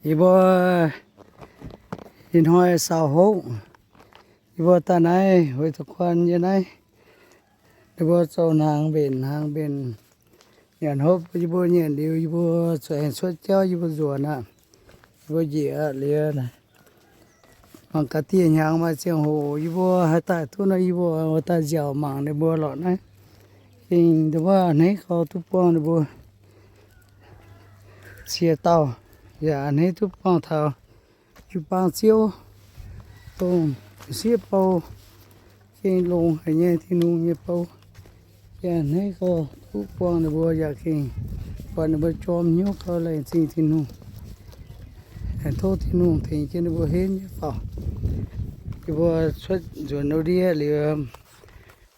Yie mbuo ih hnoi saau hopv, yie mbuo daaih naaiv Hueix Da'kuon nyei naaiv. Ninh mbuo zoux hnaangx mbenc, hnaangx mbenc, nyanc hopv. Yie mbuo nyanc liuz, yie mbuo zuqc aengx cuotv jauv, yie mbuo nzuonx aqv. Yie mbuo njiec aqv liuz, mangc gaax dieh hnyangx maaih ziangh hoc yie mbuo haih daaih duqv nor, yie mbuo daaih nziaauc mangc ninh mbuo lorqc naaiv. Gengh ndongc wuov a'hneiv gau duqv buangh ninh mbuo cie dauh, yaac a'hneiv duqv buangh taux jiu-baang ziouv, dongh m'sieqv bou, gengh longx haic nyei, Tin-Hungh nyei bou. Yaac a'hneiv gau duqv buangh ninh mbuo, yaac gengh buatc ninh mbuo jorm hnyouv gau, laengz zingh Tin-Hungh. Aengx tov Tin-Hungh tengx jienv ninh mbuo henv nyei faaux. Yie mbuo cuotv nzuonx ndau ndiev liuz,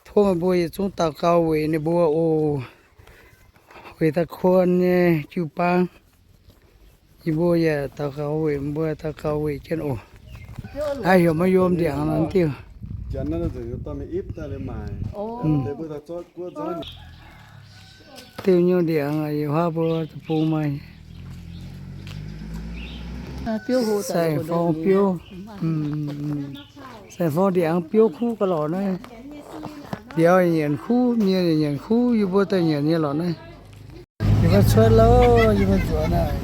tov meih mbuo yietc zungv daux gaux weic ninh mbuo oc. Hueix Da'kuon nyei jiu-baang, yie mbuo yaac daux gaux weic, mbuo daux gaux weic jienv oc. Aa, heuc maiv yiem ndiangx nor diuh. Diuh nyungc ndiangx, yie huaav mbuo deic-bung maaih. Saeng-forng biouv, saeng-forng ndiangx biouv kuv ga'lorqc naaiv. Mbiauz nyanc kuv, mienh nyanc kuv, yie mbuo daaih nyanc nyei lorqc naaiv. Yie mbuo cuotv loh, yie mbuo nzuonx aqv.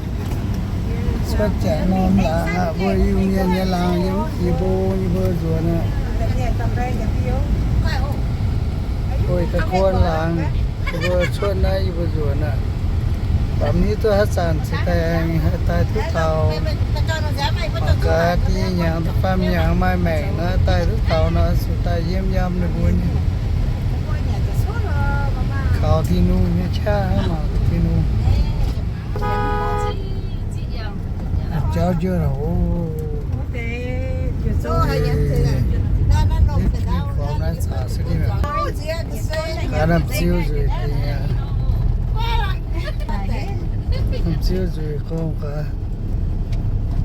Cuotv janx norm laangz aqv, mbuo Iu-Mienh nyei laangz yiem Iu-Mienh mbuo, yie mbuo nzuonx aqv. Hueix Da'kuon laangz, yie mbuo cuotv naaiv yie mbuo nzuonx aqv. Baac mv hiuv duqv haaix zanc cingx daaih aengx haih daaih duqv taux. Mangc gaax dieh hnyangx faam hnyangx maaih maengc nor daaih duqv taux nor, zuqc daaih yiem yiem ninh mbuo nyei. Kaux Tin-Hungh nyei qaqv hnangv, mangc Tin-Hungh. Jauv njuov oc. Gaax norm ziu nzueic dingh aqv. Norm ziu nzueic gorngv gaax.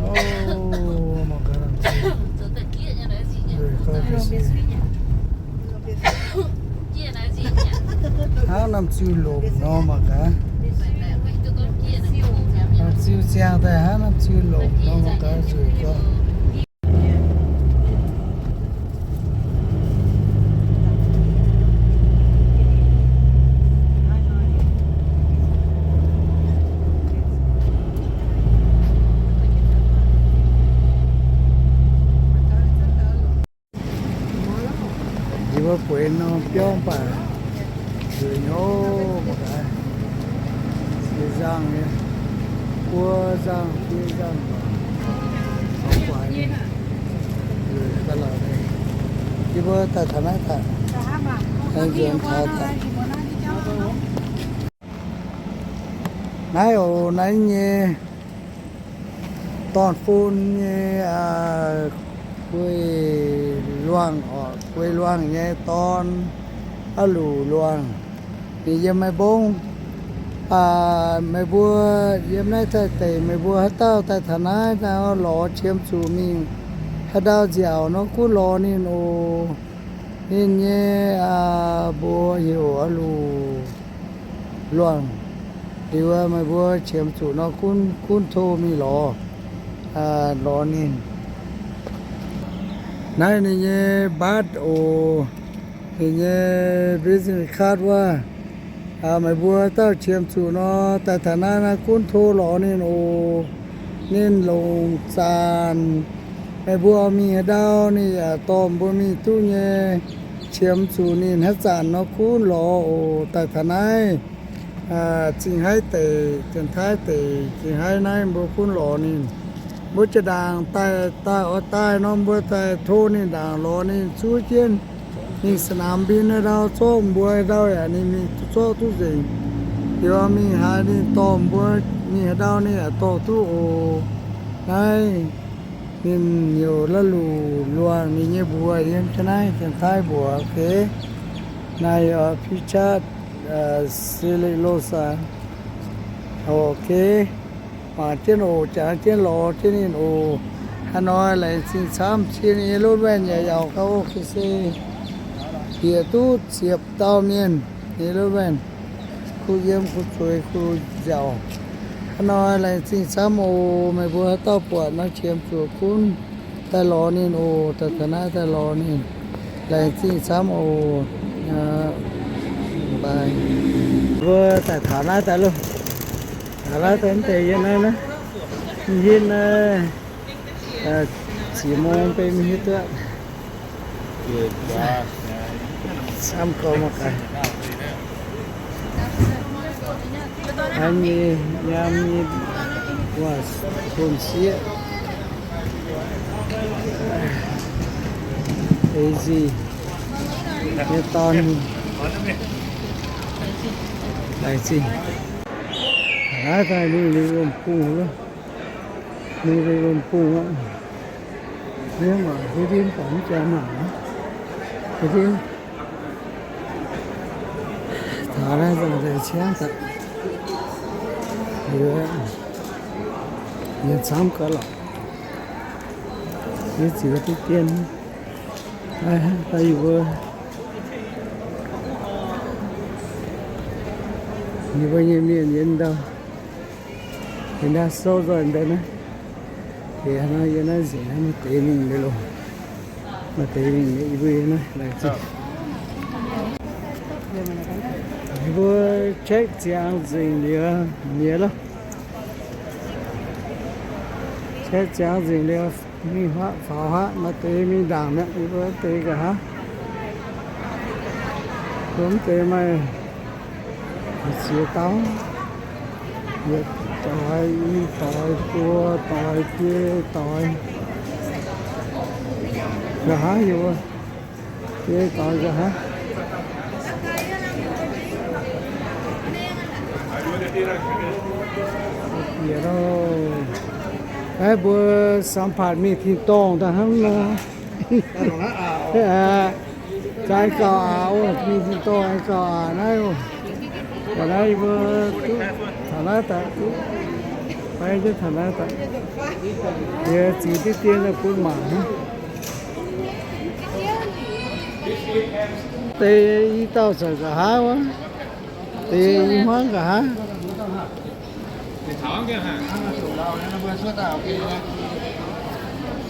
O, mangc gaax norm ziu nzueic gorngv gaax. Hnangv norm ziu lomc nor mangc gaax. Norm ziu ziangh daaih hnangv norm ziu lomc nor mangc gaax, nzueic gorngv. Yie mbuo bueix norm biauv mv baac nzueic nyei oc, mangc gaax. Ziex nzangh nyei, buo nzangh, fiev nzangh, taux guaax nyei. Nzueic ga'lauc nyei. Yie mbuo daaih taux naaiv daaih, aengx nzuonx taux daaih. Naaiv oc, naaiv nyei dorn-fun nyei, aa, guei luangh, guei luangh nyei dorn, aav luc luangh. Ninh yiem Meiv Mbong. Aa, meih mbuo yiem naaiv Taiv deic, meih mbuo haaix dauh daaih taux naaiv, daaih lorz qiemx zuqc mingh haaix ndau nziaauc nor gunv lorz ninh oc. Ninh nyei, aa, mbuox heuc aav luc luangh. Liuz meih mbuo qiemx zuqc nor gunv, gunv tov mingh lorz, aa, lorz ninh. Naaiv ninh nyei mbaatv oc. Ninh nyei business card wuov. Aa, meih mbuo dauh qiemx zuqc nor, daaih taux naaiv, naaiv gunv tov lorz ninh oc. Ninh longc zaanc. Meih mbuo mingh haaix ndau ninh yaac dorh mbuo mingh duqv nyei. Qiemx zuqc ninh haaix zanc nor gunv lorz oc. Daaih taux naaiv, aa, Zingh Haaix deic, Janx-Taiv deic, Zingh Haaix naaiv mbuo gunv lorz ninh. Mbuo jiex ndaangc daaih, daaih oix daaih nor mbuo daaih tov ninh ndaangc lorz ninh zuov jienv. Mingh สนามบิน haaix ndau zorqv mbuo haaix ndau yaac ninh mingh zorqv duqv nzengc. Liuz mingh haaix ninh dorh mbuo mingh haaix ndau ninh yaac dorh duqv oc. Naaiv ninh heuc La'luc Luangh, ninh nyei mbuox yiem jienv naaiv, Janx-Taiv mbuox, ok. Naaiv yaac Pichat, aa, Sili Losa. Ok. Mangc jienv oc, jangx jienv lorz jienv ninh oc. Haaix hnoi laengz zingh camv, cie ninh nyei lotv waenh yaac yaauc gauh ok se bieqc duqv ziepc dauh mienh nyei lotv waenh, kuh yiem kuh zueiz kuh nziaauc. Haaix hnoi laengz zingh camv oc. Meih mbuo haaix dauh buatc nor qiemx zuqc gunv daaih lorz ninh oc. Daaih taux naaiv daaih lorz ninh. Laengz zingh camv oc. Mbuo daaih taux naaiv daaih loh. Taux naaiv daaih deix yiem naaiv naaiv, m'hin naaiv, ziepc mong benx m'hin duqv. Camv gauh mangc gaax. Hnangv nyei, nyaam nyei, waac, ton sieqv. Daisy nyei dorn, laengz zingh. Naaiv daaih mingh liuz wuom-bungh loh. Mingh liuz wuom-bungh aqv. Mienh mangc hiuv ndin, mv baac mv jaax mangc aqv. Hiuv ndin. Taux naaiv nzangc-nzengc ciangv daaih, liuz, yie camv gaax lorqc. Yie ziux diqv dien. Daaih yie mbuo, yie mbuo nyei mienh yiem ndau, yiem ndau sou nzoih deix naaiv. Deix naaiv, yiem naaiv nzengc naaiv maaih deix mingh liuz loh. Maaih deix mingh liuz yie mbuo yiem naaiv laengz zingh. Yie mbuo check ziangx nzengc liuz mi'aqv loh. Check ziangx nzengc liuz mingh huaav faaux huaav, maaih deix mingh ndaangc mi'aqv, yie mbuo deix nqa'haav. Mbuo mv deix maaih ziex dauh. Yietc doix, i doix, buo doix, biei doix. Nqa'haav yie mbuo biei doix nqa'haav. Bieqc loh. Naaiv mbuo สัมภาษณ์ mingh tin-dorngh daaih hnangv nor. Zaaix gauh aqc oc, mingh tin-dorngh aengx gauh aqc naaiv oc. Taux naaiv yie mbuo duqv taux naaiv daaih, duqv fai jienv taux naaiv daaih. Yie ziux diqv dien bun mangc hnangv. Deix i dauh zanc nqa'haav wuov, deix i hmuangv nqa'haav.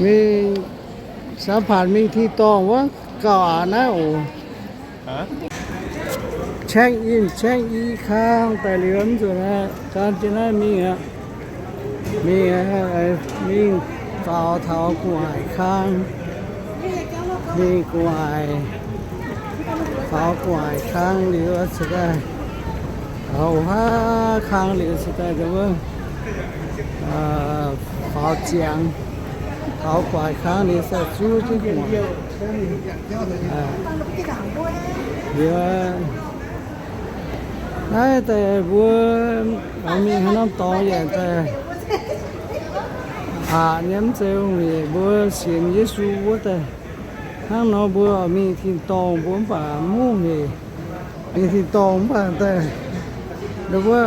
Mingh สัมภาษณ์ mingh tin-dorngh wuov gauh aqc naaiv oc. Check in, check i kang daaih liuz mv zuqc naaiv, gan jienv naaiv mingh aqv. Mingh, mingh faaux taux gu'nguaaic kang. Mingh gu'nguaaic, faaux gu'nguaaic kang liuz cingx daaih, faaux haav kang liuz cingx daaih nduov wuov, faaux ziangx, faaux gu'nguaaic kang liuz sai zuov jienv gu'nguaaic. Liuz Naaiv daaih mbuo oix mingh haaix norm dorngx yaac daaih aqc nyei, mv zeiz hungh heic. Mbuo sienx Yesu wuov daaih hnangv nor mbuo oix mingh tin-dorngh mbuo mv baac mv hungh heic. Mingh tin-dorngh mv baac daaih wuov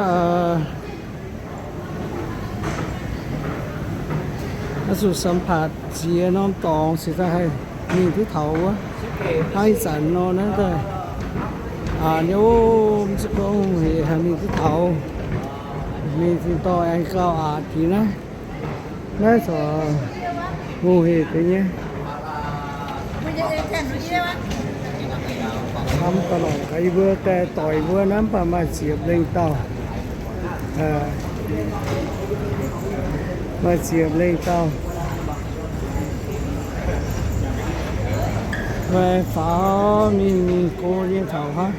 oix zuqc สัมผัส ziex norm dorngx cingx daaih haih mingh duqv taux wuov. Hnangv ih zanc nor naaiv daaih aqc nyei, mv zeiz gorngv hungh heic haih mingh duqv taux. Mingh tin-dorngh aengx gauh aqc deix naaiv. Naaiv corc hungh heic deix nyei. ทำตลอด gaax yie mbuo daaih doic mbuo naaiv mv baac maaih ziepc lengh dauh. Maaih ziepc lengh dauh. Maaih faaux mingh mingh go nyei taux hnangv.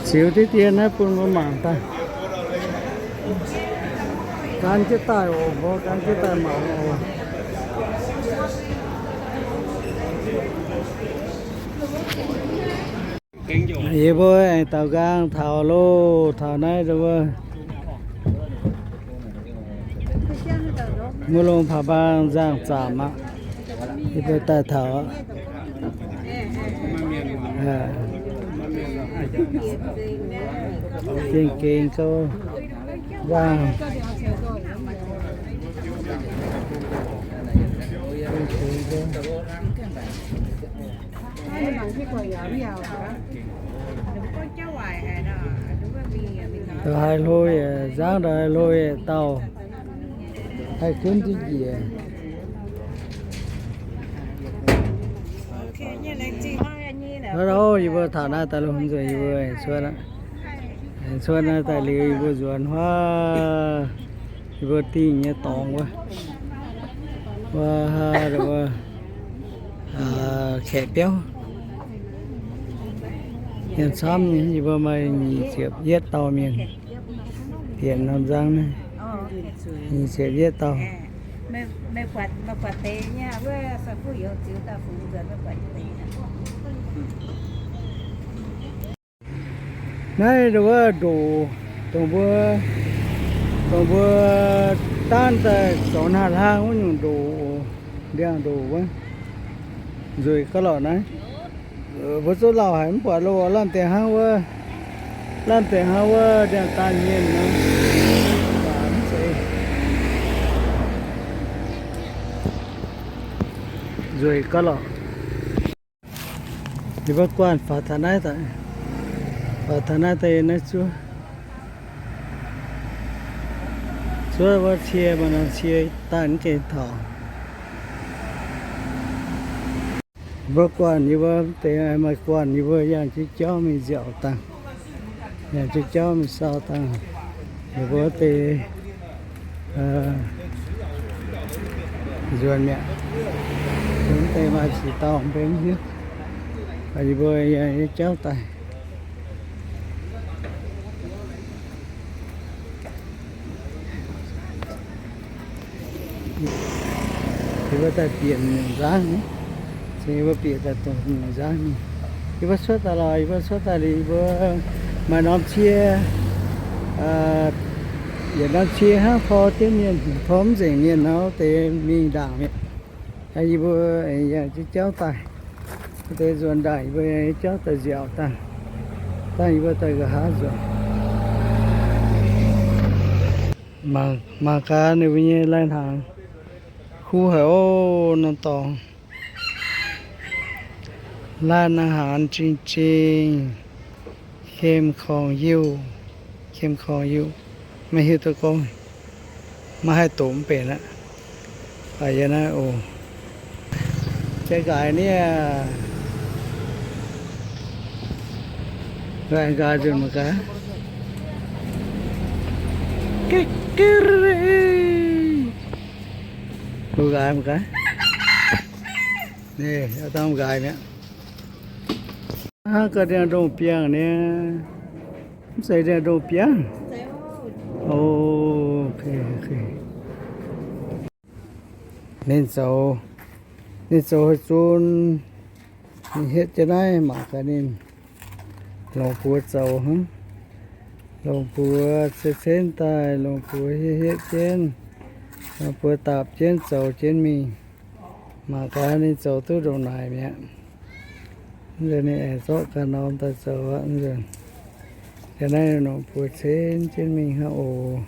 Ziux diqv dien naaiv bun mbuo mangc daaih. Gan jienv daaih oc, mbuo gan jienv daaih mangc oc. Yie mbuo aengx daaux nqaang taux loh, taux naaiv mbuo mbuo longc ผาบาง nzangc zaamc aqv. Yie mbuo daaih taux gengh gengh gouv nzangc. Ndongc haaix hlo yaac nzangv, ndongc haaix hlo yaac dauh, haih gunv duqv njiec. Ov, yie mbuo taux naaiv daaih lungh nzueic, yie mbuo cuotv aqv. Cuotv naaiv daaih liuz yie mbuo nzuonx huaav, yie mbuo dingh nyei dorngx wuov, wuov, wuov, kaeqv biauv. Mienh camv nyei, yie mbuo maaih nyic ziepc yietv dauh mienh. Dienc norm nzangv naaiv, nyic ziepc yietv dauh. Naaiv ndongc wuov ndoqc, dongh mbuo, dongh mbuo daanv daaih zoux hnangv hlang wuov nyungc ndoqc, ndiangx-ndoqc wuov, nzueic gauh lorqc naaiv. Mbuo zuqv lauh haic mv buatc loh, lamh deix hnangv wuov, lamh deix hnangv wuov ndiangx-daanh mienh nor, mv zeiz, nzueic gauh lorqc. Yie mbuo guanh faaux taux naaiv, faaux taux naaiv daaih naaiv zuov, zuov wuov cie maaih norm cie daaih mv gengh taux. Mbuo guanh yie mbuo deix maaih guanh yie mbuo yangh jienv jauv mingh nziaauc dangh, yangh jienv jauv mingh sau dangh. Ninh mbuo deix nzuonx mi'aqv. Mv deix maaih ziex dauh mbenc hiuv. Yie mbuo yangh jienv jauv daaih. Yie mbuo daaih bieqc nyungc nzangv, yie mbuo bieqc daaih dongh nyungc nzangv mingh. Yie mbuo cuotv daaih lorqc, yie mbuo cuotv daaih liuz yie mbuo maaih norm cie, yietc norm cie hnangv tor jienv mienh, tor mv nzengc mienh nor deix mingh ndaangc mi'aqv. Yie mbuo yangh jienv jauv daaih, deix nzuonx ndaangc yie mbuo yangh jienv jauv daaih nziaauc dangh, dangh yie mbuo daaih nqa'haav nzuonx. Mangc gaax ninh mbuo nyei lai-hnaangx kuv haic oc, norm dorngx. Laanh อาหาร jing-jing, เข้มข้นอยู่, เข้มข้นอยู่, maiv hiuv duqv gorngv maiv haih doqc mv benx aqv. Baac yie naaiv oc, jai nqaaix niaa, nqaaix nqaaix nzunc mangc gaax. Nqaaix mangc gaax. Ninh dangh nqaaix mi'aqv. Hnangv ga'ndiev ndongh biangh niaa. Mv zeiz ndongh biangh. O, ok, ok. Ninh zoux, ninh zoux haaix zun, ninh hietv jienv naaiv mangc gaax ninh longc buoz zoux hnangv. Longc buoz cen-cenv daaih, longc buoz hietv hietv jienv, longc buoz daapc jienv zoux jienv mingh. Mangc gaax ninh zoux duqv ndongc naaic mi'aqv. Nzunc ninh aengx zorqv ganh norm daaih zoux aqv. Nzunc naaiv longc buoz cenv jienv mingh hnangv oc.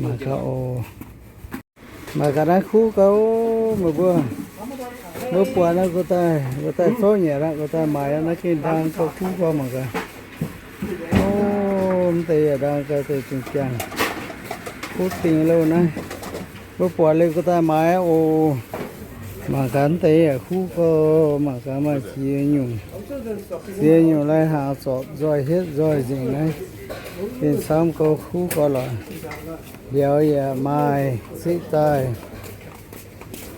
Mangc gaax oc. Mangc gaax naaiv kuv gau, meih mbuo, mbuo buatc naaiv, mbuo daaih, mbuo daaih zorqv nyei aqv, mbuo daaih maaiz aqv. Naaiv gengh ndaang gau, kuv gau mangc gaax. O, mv deix yaac ndaang gau deix zingh ziangh. Kuv dingh loh naaiv. Mbuo buatc liuz gu'daaih maaiz oc. Mangc gaax mv deix yaac kuv gau, mangc gaax maaih ziex nyungc, ziex nyungc lai hnaangx zorpc nzoih hietv nzoih nzengc naaiv. Gengh camv gau, kuv gau lorqc. Mbiauz yaac maaih, ziqv daaih.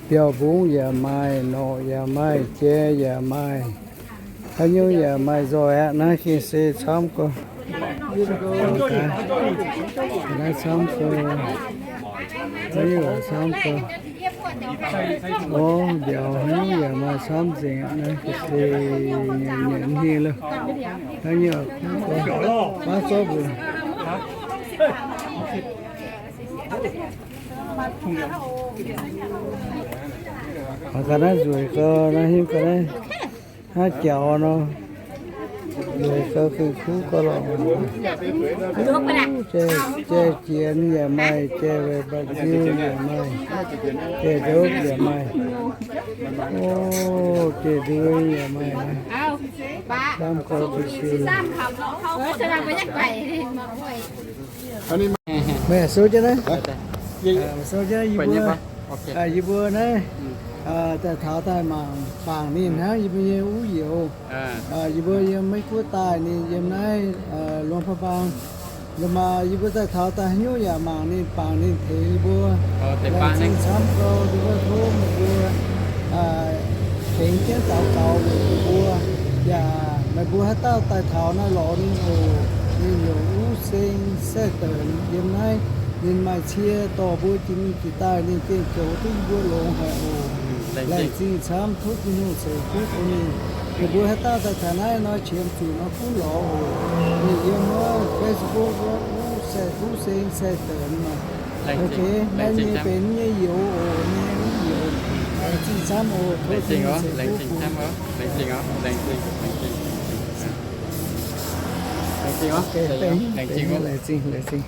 Biauv-mbungv yaac maaih, norqc yaac maaih, jai yaac maaih, haaix nyungc yaac maaih nzoih aqv. Naaiv gengh se camv gau. Naaiv camv gau. Haaix nyungc yaac camv gau. Orv, mbiauz haaix nyungc yaac maaih camv nzengc aqv. Naaiv ga'sie nyanc nyanc hingh loh. Haaix nyungc yaac kuv gau. Baav zorqv mbuo Mangc gaax naaiv nzueic gau, naaiv hingv gau naaiv, hnangv jaux nor. Nzueic gau, gengh kuv gau lorqc. Jai, jai jiex yaac maaih, jai weic mba'nziu yaac maaih, jai ndopv yaac maaih. O, jai ndui yaac maaih. Camv gau, jai ndui. Meih souv jienv naaiv. Souv jienv naaiv, yie mbuo, yie mbuo naaiv daaih taux daaih mangc bangc ninh hnangv yie mbuo nyei wuov youz. Yie mbuo yiem Meiv Guoqv daaih, ninh yiem naaiv Luang Prabang. Lomh maah yie mbuo daaih taux daaih haaix nyungc yaac mangc ninh, bangc ninh tengx yie mbuo. Laengz zingh camv gau, yie mbuo tov meih mbuo tengx jienv daux gaux weic ninh mbuo. Yaac meih mbuo haaix dauh daaih taux naaiv lorz ninh oc. Ninh yaac uv seng sai-deix yiem naaiv. Ninh maaih cie dorh mbuo jiex mingh jiex daaih, ninh gengh zoux duqv yie mbuo longx haic oc. Laengz zingh camv, tov Tin-Hungh ceix fuqv bun ninh. Meih mbuo haaix dauh daaih taux naaiv nor, qiemx zuqc nor gunv lorz oc. Ninh yiem wuov Facebook wuov, uv seng sai-deix maah. Ok, naaiv nyei benx nyei youz oc, nyei wuov youz. Laengz zingh camv oc, tov Tin-Hungh ceix fuqv bun. Laengz zingh, laengz zingh.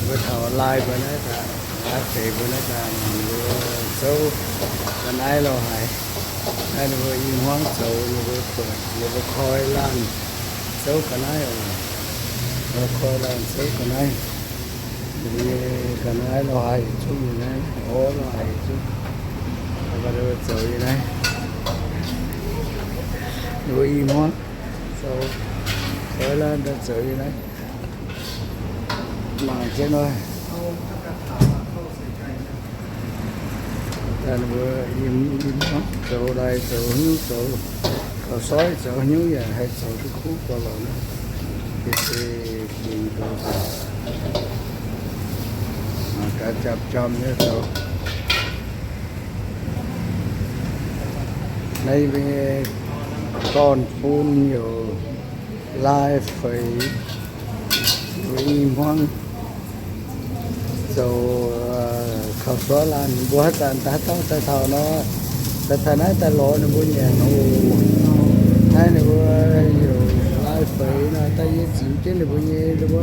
Mbuo taux lai mbuo naaiv daaih, lai feix mbuo naaiv daaih, mbuo zouv ga'naaiv lo haic. Naaiv ninh mbuo i hmuangv zoux, ninh mbuo buatc, ninh mbuo koi laanh zouv ga'naaiv oc. Koi laanh zouv ga'naaiv. Ninh mbuo nyei ga'naaiv lo haic zungv nyei naaiv, orv lo haic zungv. Ninh mbuo zoux nyei naaiv. Ninh mbuo i hmuangv zoux, koi laanh daaih zoux nyei naaiv. Mangc jienv nor. Daaih ninh mbuo i hmuangv zoux lai zoux hnyouv zoux, gauh soiv zoux hnyouv yaac haih zoux duqv kuv gauh lorqc. Ga'sie dingc gauh, mangc gaax japc jamh nyei zoux. Naaiv yie mbuo nyei dorn-fun youc lai feix, i hmuangv zoux kaux suov laanh. Mbuo haaix zanc daaih haaix dauh daaih taux nor, daaih taux naaiv daaih lorz ninh mbuo nyanc oc. Naaiv ninh mbuo youc lai feix nor, daaih yie ziux jienv ninh mbuo nyei, ninh mbuo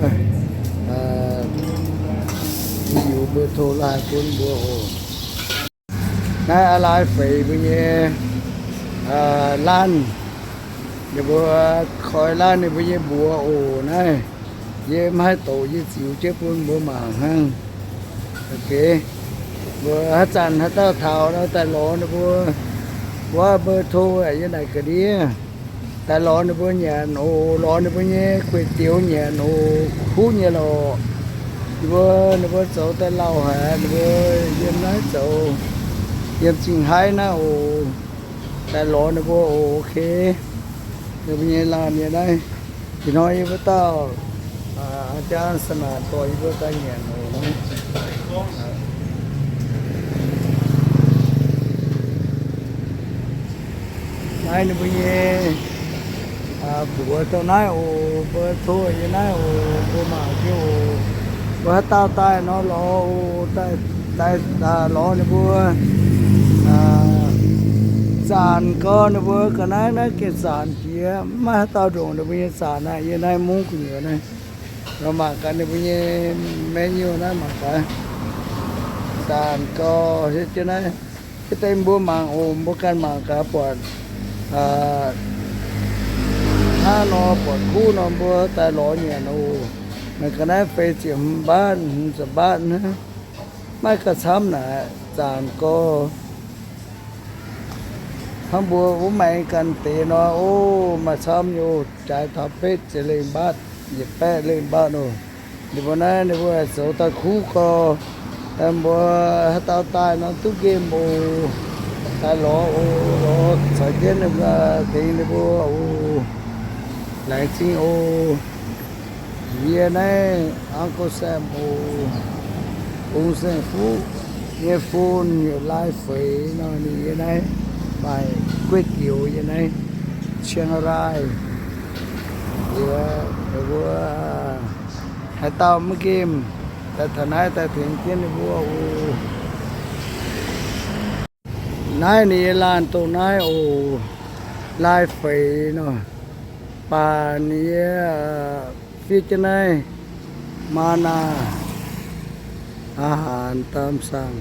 yie yungz mbuo tov laanh bun mbuo oc. Naaiv aa lai feix mbuo nyei laanh, ninh mbuo koi laanh ninh mbuo nyei mbuox oc. Naaiv yie maiv haih doqc, yie ziux jienv bun mbuo mangc hnangv. Mbuo haaix zanc haaix dauh taux nor daaih lorz ninh mbuo, wuov mbuo tov yie naaic ga'ndiev daaih lorz ninh mbuo nyanc oc. Lorz ninh mbuo nyei gueic dioux nyanc oc, kuv nyei lorqc. Ninh mbuo, ninh mbuo zoux daaih lauh haic, ninh mbuo yiem naaiv zoux, yiem zingh haiv naaiv oc. Daaih lorz ninh mbuo oc, ok. Ninh mbuo nyei laanh yiem naaiv. Ih hnoi yie mbuo dauh aa jaa sa'naanc dorh yie mbuo daaih nyanc oc. Naaiv ninh mbuo nyei mbuox dongh naaiv oc, mbuo tov yie naaiv oc, mbuo mangc jienv oc. Mbuo haaix dauh daaih nor lorz oc, daaih lorz ninh mbuo zaanc gau, ninh mbuo ga'naaiv naaiv gengh zaanc jiex, maiv maaih haaix dauh ndongc ninh mbuo nyei zaanc aqv. Yie naaiv mungv gu'nyuoz naaiv, mangc gaax ninh mbuo nyei menu naaiv mangc gaax. Zaanc gau, hietv jienv naaiv, hietv deix mbuo mangc oc, mbuo ganh mangc gaax buatc hnangv nor, buatc kuv nor mbuo daaih lorz nyanc oc. Naaiv ga'naaiv feix ziepc hmz mbaatv, hmz ziepc mbaatv hnangv. Maiv gauh camv naaic, zaanc gau. Hnangv mbuo wuov maengx ganh deix nor, o, maaih camv nyei, jaaix taux betv ziepc lengh mbaatv, yietc baeqv lengh mbaatv oc. Ninh mbuo naaiv ninh mbuo zoux daaih kuv gau. Mbuo haaix dauh daaih nor duqv nqemh oc. Daaih lorz oc, lorz caux jienv ninh mbuo tengx ninh mbuo oc. Laengz zingh oc. Yie naaiv Uncle Sam oc, Ong Saeng Fuqv nyei phone, lai feix nor ninh yie naaiv maaih gueiv dioux yie naaiv Chiang Rai. Yie mbuo haaix dauh maiv nqemh, daaih taux naaiv daaih tengx jienv ninh mbuo oc. Naaiv ninh yie laanh dongh naaiv oc, lai feix nor, baac ninh yie fiev jienv naaiv มานา อาหารตามสั่ง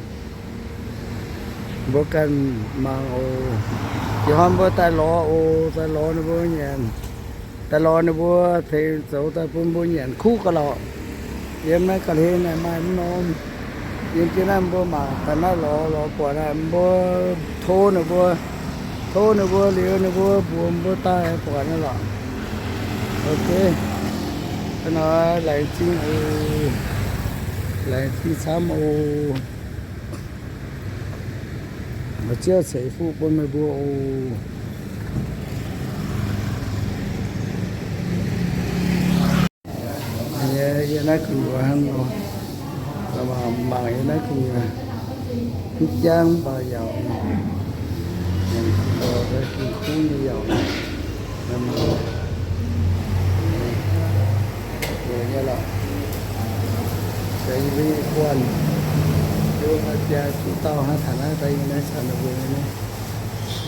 mbuo ganh mangc oc. Ih hnoi mbuo daaih lorz oc, daaih lorz ninh mbuo nyanc. Daaih lorz ninh mbuo tengx zoux daaih bun mbuo nyanc kuv gauh lorqc. Yiem naaiv ga'hlen naaiv maaih mv norm. Yiem jienv naaiv mbuo mangc gaax naaiv lorz, lorz buatc naaiv mbuo tov ninh mbuo, tov ninh mbuo liuz ninh mbuo mbuox mbuo daaih buatc naaiv lorqc. Ok, hnoi laengz zingh oc, laengz zingh camv oc. Ziouv ceix fuqv bun meih mbuo oc. Yie naaiv gu'nyuoz hnangv nor, mangc yie naaiv gu'nyuoz, mv jangv mv baac yaauc, ging kuv nyei yaauc. Nyei lorqc. Se yie mbuo nyei buonc, yie mbuo jaa juqv dauh hnangv taux naaiv daaih yie naaiv caux ninh mbuo nyei.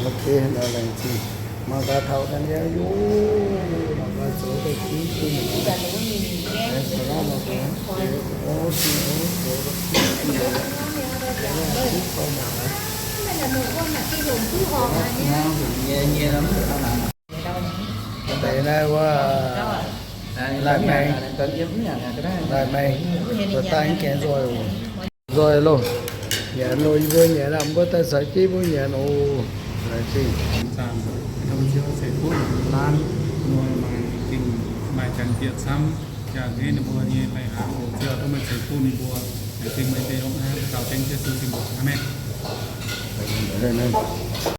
Ok, nor laengz zingh. Mangc gaax taux ganh yie, mangc gaax zoux daaih kuv kuv nyei. Salad mangc gaax, o, o, zoux daaih kuv kuv nyei. Kuv gau mangc gaax. Deix naaiv wuov lai-maengx, lai-maengx, daaih mv gaengh nzoih oc. Nzoih loh. Nyanc loh, yie mbuo nyanc aqv, mbuo daaih caux jienv mbuo nyanc oc. Laengz zingh. Laanh, maaih janx bieqc camv, yaac hneiv ninh mbuo nyei lai-hnaangx oc. Ziouv bun meih ceix fuqv ninh mbuo, laengz zingh meih deix longx aqv, gauh dengv Yesu sin mbuox. Aamen.